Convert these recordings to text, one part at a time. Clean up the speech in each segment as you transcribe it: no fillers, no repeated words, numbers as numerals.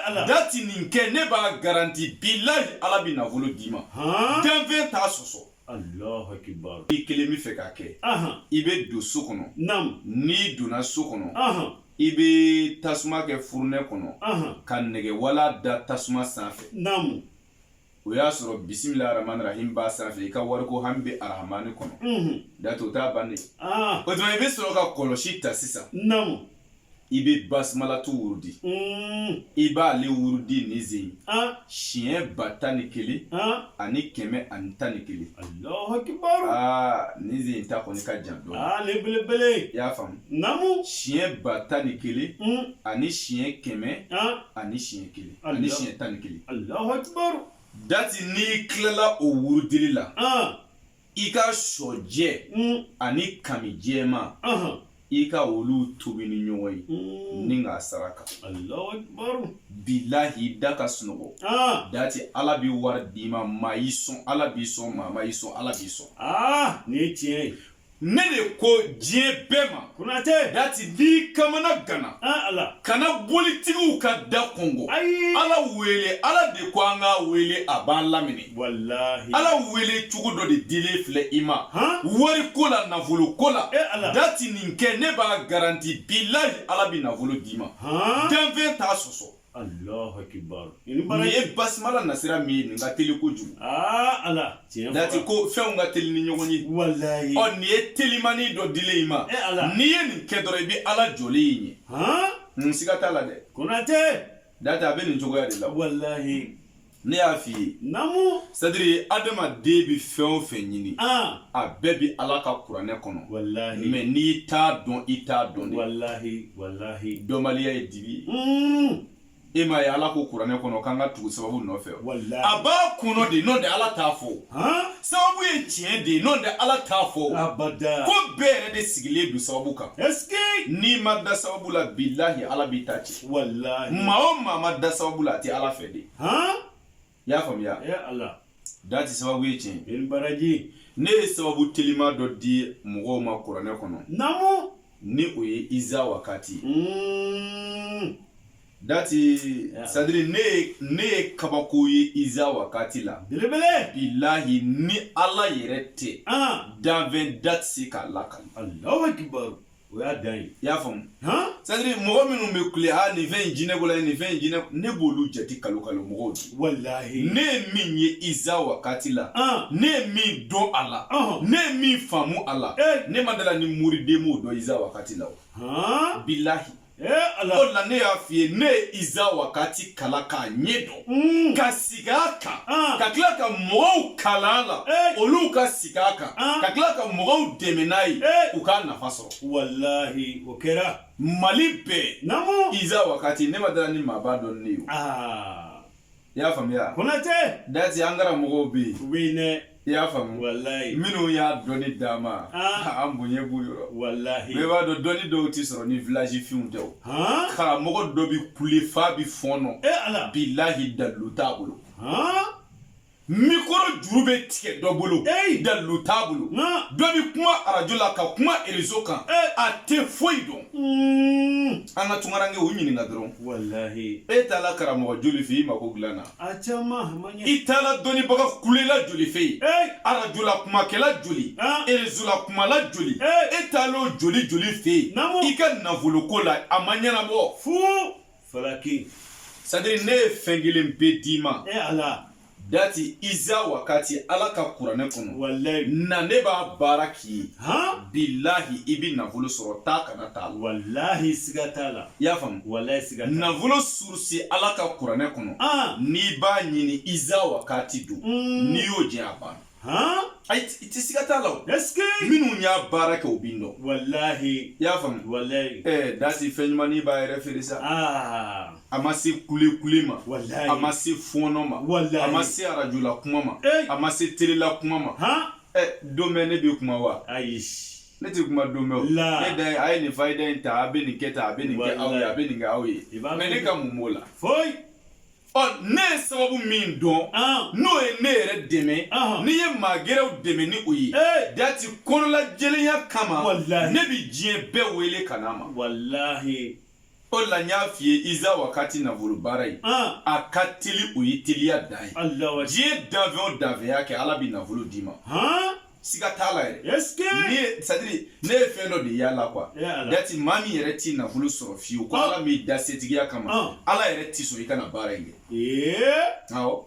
Ala. Dati nin kɛ, ne b'a garanti, bilahi, Ala bɛ nafolo d'i ma. Danfɛn t'a sɔsɔ. Allahu akbar. I kelen bɛ fɛ k'a kɛ, i bɛ don so kɔnɔ. N'i donna so kɔnɔ, i bɛ tasuma kɛ furunɛ kɔnɔ ka nɛgɛwala da tasuma sanfɛ. O y'a sɔrɔ bisimila arahamani rahim b'a sanfɛ. I ka wariko hami bɛ arahamani kɔnɔ. Dati, o t'a bannen. O tuma, i bɛ sɔrɔ ka kɔlɔsi ta sisan. I bɛ basimalatu wurudi. I b'ale wurudi nin sen siɲɛ 11 ani 111. Allahu akbar. Aa, nin sen ta kɔni ka jan dɔɔnin. Aa, nin belebele. I y'a faamu? Siɲɛ 11 ani siɲɛ 100 ani siɲɛ kelen ani siɲɛ 11. Allahu akbar. Dati, n'i tilala o wurudili la, i ka sɔjɛ ani kami jɛman, i ka olu tobi ni ɲɔgɔn ye ni k'a saraka. Allahu akbar. Bilahi, da ka sunɔgɔ. Dati, Ala bɛ wari d'i ma. Maa y'i sɔn, Ala b'i sɔn. Maa ma y'i sɔn, Ala b'i sɔn. Aa, nin ye tiɲɛ ye. Ne de ko diɲɛ bɛɛ ma. Konatɛ. Dati, n'i kamana gana, Ala. kana bolitigiw ka da kɔngɔ. Ayi. Ala wele. Ala de ko an k'a wele, a b'an laminɛ. Walahi. Ala wele cogo dɔ de dilen filɛ i ma, wari ko la, nafolo ko la. Eh, Ala. Dati, nin kɛ, ne b'a garanti, bilahi, Ala bɛ nafolo d'i ma. Danfɛn t'a sɔsɔ. Allahu akbar. Nin Nin bara. ye basimala nasira min ye, nin ka teli kojugu. Aa, Ala, tiɲɛ Dati, fɔra. ko fɛnw ka teli ni ɲɔgɔn ye. Walahi. Ɔ, nin ye telimani dɔ dilen i ma. Eh, Ala. N'i ye nin kɛ dɔrɔn, i bɛ Ala jɔlen ye ɲɛ. N siga t'a la dɛ. Konatɛ. Dati, a bɛ nin cogoya de la. Walahi. Ne y'a f'i ye. C'est à dire, adamaden bɛ fɛn o fɛn ɲini, a bɛɛ bɛ Ala ka kuranɛ kɔnɔ. Walahi. Mais n'i t'a dɔn, i t'a dɔn de. Walahi, walahi. Dɔnbaliya ye dibi ye. E m'a ye, Ala ko kuranɛ kɔnɔ k'an ka tugu sababu nɔfɛ. Walahi. A b'a kɔnɔ de, n'o tɛ Ala t'a fɔ. Sababu ye tiɲɛ de ye, n'o tɛ Ala t'a fɔ. Abada. Ko bɛɛ yɛrɛ de sigilen don sababu kan. Est-ce que N'i ma da sababu la, bilahi, Ala b'i ta ci. Walahi. Maa o maa ma da sababu la, a tɛ Ala fɛ de. I y'a faamuya? Eh, Ala. Dati, sababu ye tiɲɛ ye. Nin baraji. Ne ye sababu telima dɔ di mɔgɔw ma kuranɛ kɔnɔ, ni o ye iza wakati ye. Dati, c'est à dire, ne ye kabako ye iza wakati la. Belebele. Bilahi, ni Ala yɛrɛ tɛ, danfɛn da tɛ se k'a lakali. Allahu akbar. O y'a dan ye. I y'a faamu? C'est à dire, mɔgɔ minnu bɛ kule, a nin fɛn in jinɛ ko la, nin fɛn in jinɛ, ne b'olu jate kalo kalo mɔgɔw de. Walahi. Ne ye min ye iza wakati la, ne ye min dɔn a la, ne ye min faamu a la, ne ma dala ni muriden m'o dɔn iza wakati la o. Bilahi. Eh, Ala. O la, ne y'a f'i ye, ne ye iza wakati kalan k'a ɲɛ dɔn, ka sigi a kan, ka tila ka mɔgɔw kalan a la, olu ka sigi a kan, ka tila ka mɔgɔw dɛmɛ n'a ye, u k'a nafa sɔrɔ. Walahi, o kɛra. Mali bɛɛ. Iza wakati, ne ma dala ni maa b'a dɔn ne ye o. I y'a faamuya? Konatɛ. Dati, an karamɔgɔw bɛ yen. U bɛ yen dɛ. I y'a faamu? Walahi. Minnu y'a dɔnni d'an ma, an bonya b'u yɔrɔ. Walahi. Mais i b'a dɔn, dɔnni dɔw tɛ sɔrɔ ni village finw tɛ o. Karamɔgɔ dɔ bɛ kule f'a bɛ fɔɔnɔ. Eh, Ala. Bilahi, dalilu t'a bolo. Mikoro juru bɛ tigɛ dɔ bolo, dalilu t'a bolo. Dɔ bɛ kuma arajo la, ka kuma réseau kan, a tɛ foyi dɔn. An ka tunkaranke, u ɲininka dɔrɔn. Walahi. E taara karamɔgɔ joli fɛ yen, i mako dilan na? A caman a ma ɲɛ. I taara dɔnnibaga kulela joli fɛ yen, arajola kumakɛla joli, réseau la kumala joli, e taara o joli joli fɛ yen i ka nafoloko la, a ma ɲɛnabɔ? Fu falaki. C'est à dire, ne ye fɛn kelen bɛɛ d'i ma. Eh, Ala. Dati, iza wakati, Ala ka kuranɛ kɔnɔ. Walahi. Na, ne b'a baara k'i ye. Bilahi, i bɛ nafolo sɔrɔ, taa kana t'a la. Walahi, siga t'a la. I y'a faamu? Walahi, siga t'a la. Nafolo source, Ala ka kuranɛ kɔnɔ, n'i b'a ɲini, iza wakati don. N'i y'o jɛ, a banna. Ayi, i tɛ siga t'a la o. Est-ce que Minnu y'a baara kɛ, o b'i dɔn. Walahi. I y'a faamu? Walahi. Ɛɛ, Dasi, fɛn ɲumannin b'a yɛrɛ feere sa. A ma se kule kule ma. Walahi. A ma se fɔɔnɔ ma. Walahi. A ma se arajola kuma ma. A ma se telela kuma ma. Ɛ, don bɛɛ ne bɛ kuma wa? Ayi. Ne tɛ kuma don bɛɛ o. La. Ne da ye, a ye nin fayida in ta, a bɛ nin kɛ tan, a bɛ nin kɛ aw ye, a bɛ nin kɛ aw ye. I b'a Mais ne ka mun b'o la? Foyi. Ɔ, ne ye sababu min dɔn, n'o ye ne yɛrɛ dɛmɛ, n'i ye maa gɛrɛw dɛmɛ ni o ye, Dati, kɔnɔla jɛlenya kama, Walahi. ne bɛ diɲɛ bɛɛ wele ka n'a ma. Walahi. O de la n y'a f'i ye, iza wakati nafolo baara ye, a ka teli, o ye teliya dan ye. Allahu akbar. Diɲɛ danfɛn o danfɛn y'a kɛ, Ala bɛ nafolo d'i ma, siga t'a la yɛrɛ. Est ce que Ne ye, c'est à dire, ne ye fɛn dɔ de y'a quoi. Eh Ala. Dati, maa min yɛrɛ ti nafolo sɔrɔ fiyewu ko Ala m'i da setigiya kama, Ala yɛrɛ ti sɔn i ka na baara in kɛ. Awɔ.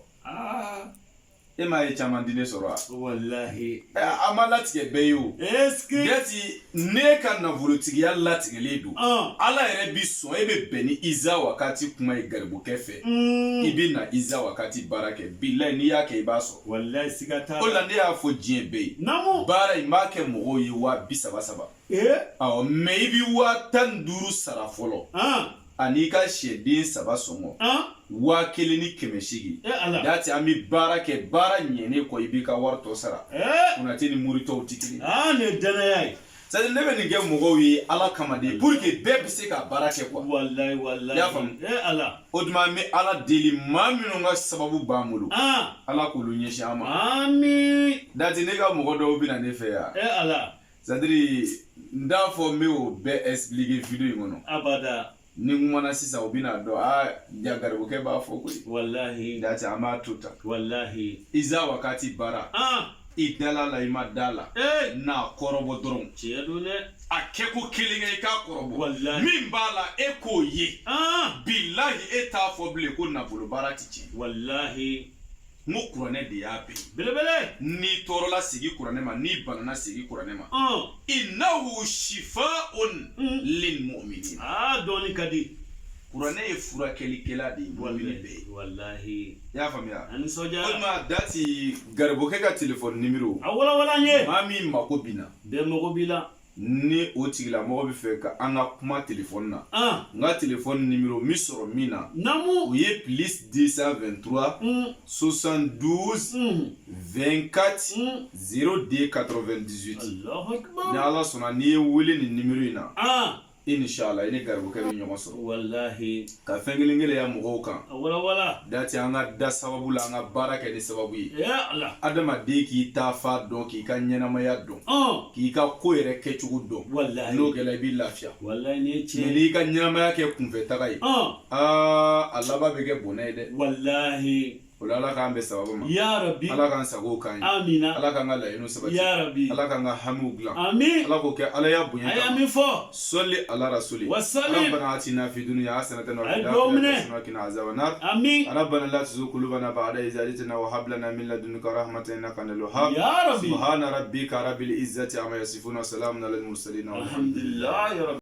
E m'a ye caman di ne sɔrɔ wa? Wallahi. A ma latigɛ bɛɛ ye o. Est ce que Dati, ne ka nafolotigiya latigɛlen don. Ala yɛrɛ bi sɔn, e bɛ bɛn ni iza wakati kuma ye garibukɛ fɛ. I bɛ na iza wakati baara kɛ, bilayi, n'i y'a kɛ, i b'a sɔrɔ. Wallahi, siga t'a O la la. ne y'a fɔ diɲɛ bɛɛ ye. Baara in b'a kɛ mɔgɔw ye 30 30. Awɔ, mais i bɛ 15,000 sara fɔlɔ. Ani i ka sɛden saba sɔngɔ. 1800. Eh Ala. Dati, an bɛ baara kɛ, baara ɲɛnen kɔ, i b'i ka wari tɔ sara. Konate ni moritɔw tɛ kelen ye. Nin ye danaya ye. C'est à dire, ne bɛ nin kɛ mɔgɔw ye Ala kama de, pour que bɛɛ bɛ se ka baara kɛ quoi. Wallahi, wallahi. I y'a faamu? Eh Ala. O tuma an bɛ Ala deli, maa minnu ka sababu b'an bolo, Ala k'olu ɲɛsin an ma. Ami. Dati, ne ka mɔgɔ dɔw bɛ na ne fɛ yan. Eh Ala. C'est à dire, n t'a fɔ n bɛ o bɛɛ expliquer vidéo in kɔnɔ. Abada. Ni n kumana sisan, u bɛna dɔn, aa, ja garibukɛ b'a fɔ koyi. Wallahi. Dati, an b'a to tan. Wallahi. Iza wakati baara, i dala la, i ma da la, n'a kɔrɔbɔ dɔrɔn. Tiɲɛ don dɛ. A kɛko kelen kɛ, i k'a kɔrɔbɔ. Wallahi. Min b'a la, e k'o ye. Bilahi, e t'a fɔ bilen ko nafolo baara ti tiɲɛ. Wallahi. N ko kuranɛ de y'a bɛɛ ye. Belebele. N'i tɔɔrɔla, sigi kuranɛ ma. N'i banana, sigi kuranɛ ma. Innahu shifaun lil mu'minin. Dɔɔni ka di. Kuranɛ ye furakɛlikɛla de ye mumini bɛɛ ye. Wallahi. I y'a faamuya? A nisɔndiyara. O tuma Dati, garibukɛ ka telefɔni nimero. A walawala n ye. Maa min mako b'i na. Bɛɛ mago b'i la. Ni o tigilamɔgɔ bɛ fɛ ka an ka kuma telefɔni na, n ka telefɔni nimero min sɔrɔ min na, o ye plus 223 72 24 02 98. Allahu Ni akbar. Ala sɔnna, n'i ye wele nin nimero in na, inshallah, i ni garibukɛ bɛ ɲɔgɔn sɔrɔ. Wallahi. Ka fɛn kelen kelen ya mɔgɔw kan. A walawala. Dati, an ka da sababu la, an ka baara kɛ ni sababu ye. Eh Ala. Adamaden k'i taafa dɔn, k'i ka ɲɛnamaya dɔn, k'i ka ko yɛrɛ kɛcogo dɔn. Wallahi. N'o kɛra, i b'i lafiya. Wallahi, nin ye Mais tiɲɛ. n'i ka ɲɛnamaya kɛ kunfɛ taga ye, aa, a laban bɛ kɛ bɔnɛ ye dɛ. Wallahi. O la, Ala k'an bɛn sababu ma. Ya Rabbi. Ala k'an sago k'an ye. Amina. Ala k'an ka laɲiniw sabati. Ya Rabbi. Ala k'an ka hamiw dilan. Amin. Ala k'o kɛ Ala ya bonya A y'a kama. min fɔ. Sɔli ala rasuli. Wasalim. ربنا آتنا في الدنيا حسنة وفي Ay, الآخرة duwawu minɛ. حسنة وقنا عذاب النار. Amin. ربنا لا تزغ قلوبنا بعد إذ هديتنا وهب لنا من لدنك رحمة إنك أنت الوهاب. Ya Rabbi. سبحان ربك رب العزة عما يصفون وسلام على المرسلين والحمد Alhamdulillah ya Rabbi.